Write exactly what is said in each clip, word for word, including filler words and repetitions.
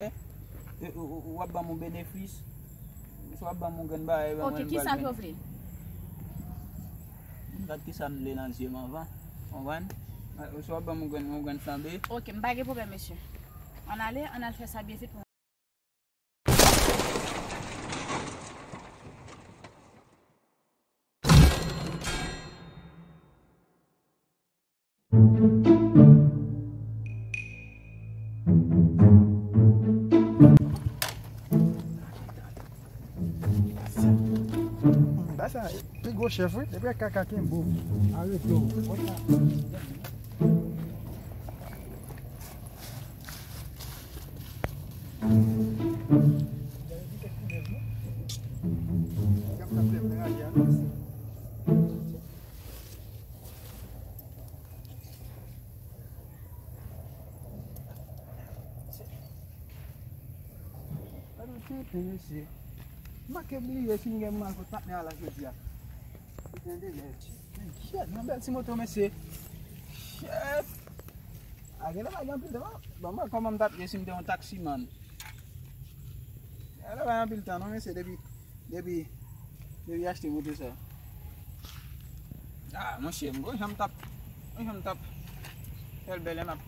E, ou, ou, ou ap ban m yon benefis. Si w ap ban m yon grenn bagay, ban mwen m pral vini. Ok, kisa ke w vle? M gad kisa m vle nan zye m anvan. Konprann? Si w ap ban m yon grenn, yon grenn flanbe. Ok, m pa gen pwoblèm, mesye. Ann ale, ann al fè sa byen vit pou Ba sa, pi gwo chèf, wi. Depi kaka kenbe w, arete w. Gade yon tenten, mesye. M manke bliye si m gen mal kot patnè a la jodi a. Tenten de mèd. Men, shit, yon bèl ti moto, mesye. Shit. A, genlè pa gen anpil tan. Bon, mwen, kòman m t ap ye si m te yon taksiman? Genlè pa gen anpil tan, non, mesye, depi, depi, depi achte moto sa. A, monchè, m gon jan m t ap, gon jan m t ap fè l bèl, m ap.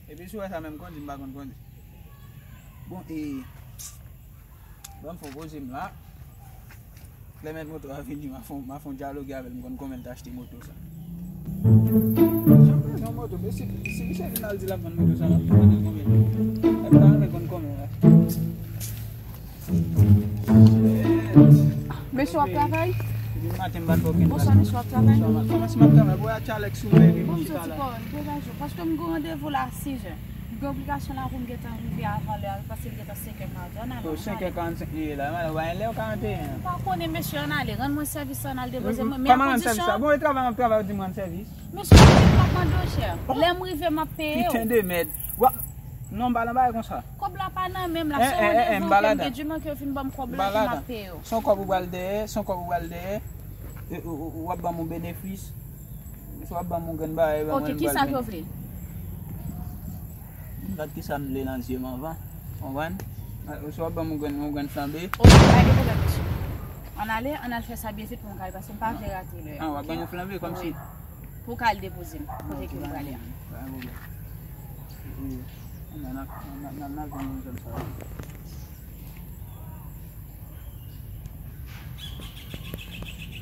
Epi si w wè sa menm kondi, m pa konn kondi. Bon, e, ban m fè yon poze m la. Lè mèt moto a vini, m a fè, m a fè yon dyaloge avè l, m konn konbyen l t achte moto sa. Jan m bezwen yon moto, men si, si misye vin al di l ap vann moto sa, m ap mande l konbyen. Epi m pa renmen konn konbyen la. Mesye, w ap travay? Depi maten m pa t fè okenn bagay. Bonswa, mesye, w ap travay? Bonswa, ma-, kòman si m ap travay? Bon, a Alex sou mwen, epi m chita la. Bon, m santi kò, degaje w, paske m gen randevou la a sis è. M gen obligasyon la pou m gentan rive avan lè a, paske l gentan senk è karannde. Ann ale, ann ale. O, senk è karannsenk li ye la, ann ale, w pa gen lè karannteyen. M pa konnen, mesye, ann ale, rann mwen sèvis la, ann al depoze mwen. Men kòman rann sèvis la? Bon, e travay m ap travay, w di m rann sèvis. Mesye, m ap mande w, chè. Lè m rive, m ap peye w. Piten de mèd. W ap, non, m pa nan bagay konsa. Kòb la pa nan men m la, se randevou ke m gen, di mwen ke yo fin ban m kòb la, epi m ap peye w. Se yon kòb ou pral dèyè, se yon kòb ou pral dèyè. E, ou, ou, ou ap ban m yon benefis. Si w ap ban m yon grenn bagay, ban mwen m pral vini. Ok, kisa ke w vle? M gad kisa m vle nan zye m anvan. Konprann? Si w ap ban m yon grenn, yon grenn flanbe. Ok, pa gen pwoblèm, mesye. Ann ale, ann al fè sa byen vit pou m ka al, paske m pa vle rate lè a. A, w ap ban m yon flanbe kòmsi. Wi. Pou w ka al depoze m kote ke m prale a. Pa gen pwoblèm. Wi. N a, n a, n a, n a, n a jwenn yon zòn sa.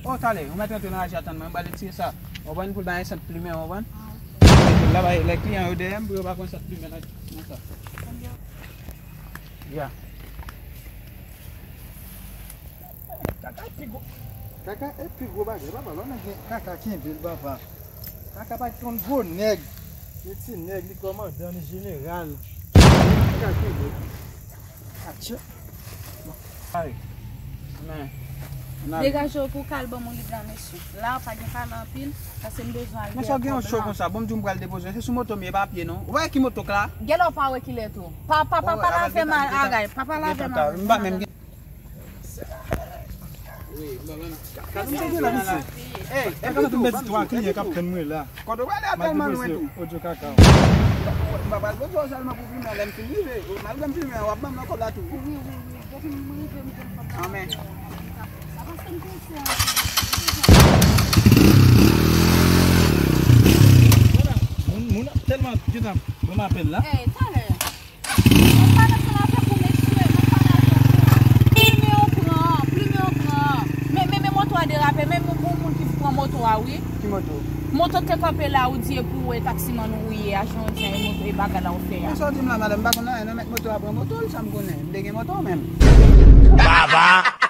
O, talè, ou mèt rantre nan raje a, tann mwen, m pral retire sa. Ou konprann, pou l pa gen sant plimen, ou konprann? A, ok. Mete l la, bay lè kliyan yo dèyè m, pou yo pa konn sant plimen nan, nan sa. Ya. Kaka e pi gwo. Kaka e pi gwo bagay, papa. Lè w nan gen kaka, kenbe l, papa. Kaka pa konn gwo nèg. Se ti nèg, li kòmandan, li jeneral. Kaka kenbe l. Atchè. Bon. Ay. Men. Degaje w pou w ka al ban m yon liv la, mesye. La, pa gen pale anpil, paske m bezwen al dèyè kòb la. Men sa w gen yon cho konsa, bon, m di w m pral depoze w. Se sou moto m ye, pa pye, non. Ou pa wè ki moto k la? Genlè w pa wè kilè tou. Pa, pa, pa, pa lave m agay. Pa, pa lave m agay. M pa menm gen. Ey, kaka m te gen la, mesye. Ey, kaka m te met twa kliyan k ap tann mwen la. Kote w prale a tèlman lwen tou. Odyo kaka. M pa pral poze w sèlman pou filme lè m fin rive. Malgre m filme, w ap ban m nan kòb la tou. Wi, wi, wi. Depi m rive, m jwenn kòb la. Anmè. Sa paske m te di a. Moun, moun ap tèlman gentan ban m apèl la. Ey, talè. Mwen pa nan fè afè pou mesye, mwen pa nan fè pou plimen ou pran, plimen ou pran. Men, men, men moto a derape, men moun, moun, moun ki pran moto a, wi. Ki moto? Moto ke kanpe la, ou di e pou, e, taksimann ou ye a, jan w di a, e moto, e bagay la ou fè a. Men sa w di m la, madanm, m pa konn anyen, non, mèt moto a pran moto l, sa m konnen. M te gen moto menm. Baba!